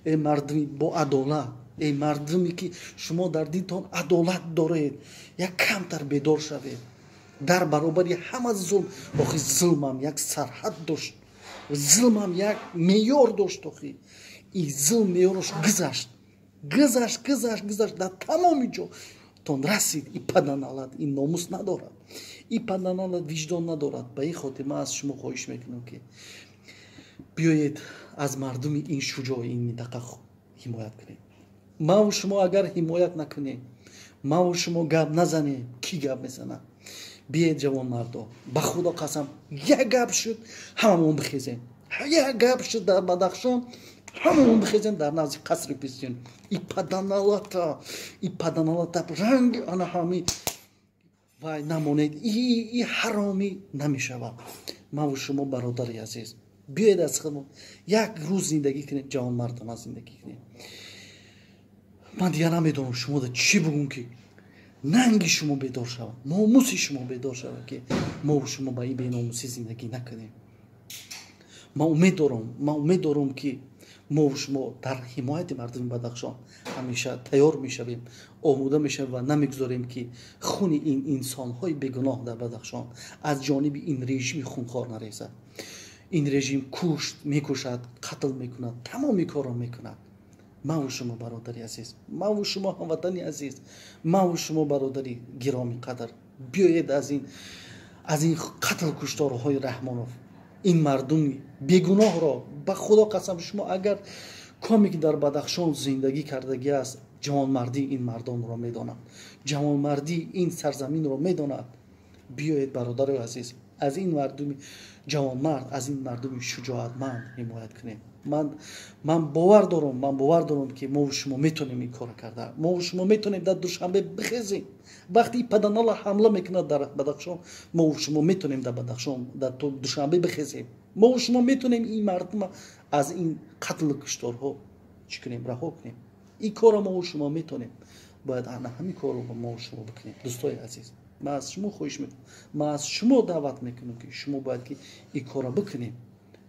Эй мардуми бо адолат, эй мардуме ки шумо дар динтон адолат доред, як камтар бедор шавед дар баробари ҳама зулм. Охи, зулмам як сарҳад дошт, зулмам як меъёр дошт. Охи, и зулм меъёрош гузашт, гузашт, гузашт, гузашт, дар тамоми ҷо тон расид. И паданалат ин номус надорад, и паданалат виҷдон надорад. Ба ин хотир ман аз шумо хоҳиш мекунам, ки биёед, аз мардуми ин шуҷои ин минтақа ҳимоят кунед. Маву шумо агар ҳимоят накунем, маву шумо гап назанем, кӣ гап мезанад? Биед, ҷавонмардо, ба Худо қасам, як гап шуд, ҳамамон бихезем. Як гап шуд дар Бадахшон, ҳамамон бихезем дар назди қасри президент. И паданалата, и паданалата ранги ана ҳами вай намонед, и ҳаромӣ намешавад. Маву шумо, бародари азиз, биёед, аз худмон як рӯз зиндагӣ кунем, ҷавонмардона зиндагӣ кунем. Ман дигар намедонам шумода чӣ бугум, ки нанги шумо бедор шавад, номуси шумо бедор шавад, ки мову шумо ба ин беномусӣ зиндагӣ накунем. Ман умед дорам, ман умед дорам, ки мову шумо дар ҳимояти мардуми Бадахшон ҳамеша тайёр мешавем, омода мешавем ва намегузорем, ки хуни ин инсонҳои бегуноҳ дар Бадахшон аз ҷониби ин режими хунхор нарезад. Ин режим кушт, мекушад, қатл мекунад, тамоми корро мекунад. Маву шумо, бародари азиз, маву шумо, ҳамватани азиз, маву шумо, бародари гиромӣ қадр, биёед, аз ин қатл кушторҳои Раҳмонов ин мардуми бегуноҳро, ба Худо қасам, шумо агар коме ки дар Бадахшон зиндагӣ кардагӣ аст, ҷавонмардии ин мардонро медонад, ҷавонмардии ин сарзаминро медонад. Биёед, бародари азиз, аз ин мардуми ҷавонмард, аз ин мардуми шуҷоатманд ҳимоят кунем. Ман бовар дорам, ман бовар дорам, ки мову шумо метонем ин корро карда. Мову шумо метонем дар Душанбе бихезем, вақте паданала ҳамла мекунад дар Бадахшон. Мову шумо метонем дар Бадахшон, дар Душанбе бихезем. Мову шумо метонем ин мардума аз ин қатлу кушторҳо чӣ кунем, раҳо кунем. Ин корро мову шумо метонем, бояд ана ҳамин корро мову шумо бикунем. Дӯстои азиз, ман аз шумо хоҳиш мекунам, ман аз шумо даъват мекунам, ки шумо бояд ки ин корро бикунем.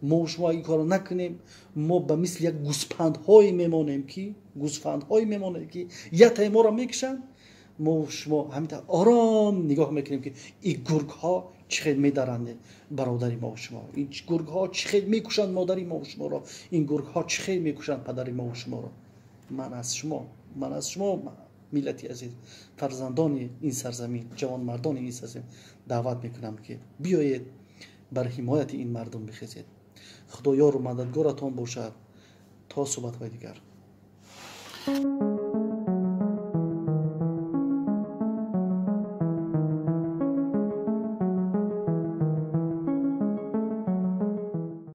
Мо шумо ин корро накунем, мо ба мисли як гӯспандҳое мемонем, ки гӯсфандҳое мемонем, ки ятаи моро мекушанд. Мо шумо ҳамин ором нигоҳ мекунем, ки ин гургҳо чӣ хел медаранд бародари мо шумо, ин гургҳо чӣ хел мекушанд модари мо шуморо, ин гургҳо чӣ хел мекушанд падари мо шуморо. Ман аз шумо, миллати азиз, фарзандони ин сарзамин, ҷавонмардони ин сарзамин, даъват мекунам, ки биёед, бар ҳимояти ин мардум бихезед. Худо ёру мададгоратон бошад. То суҳбатҳои дигар.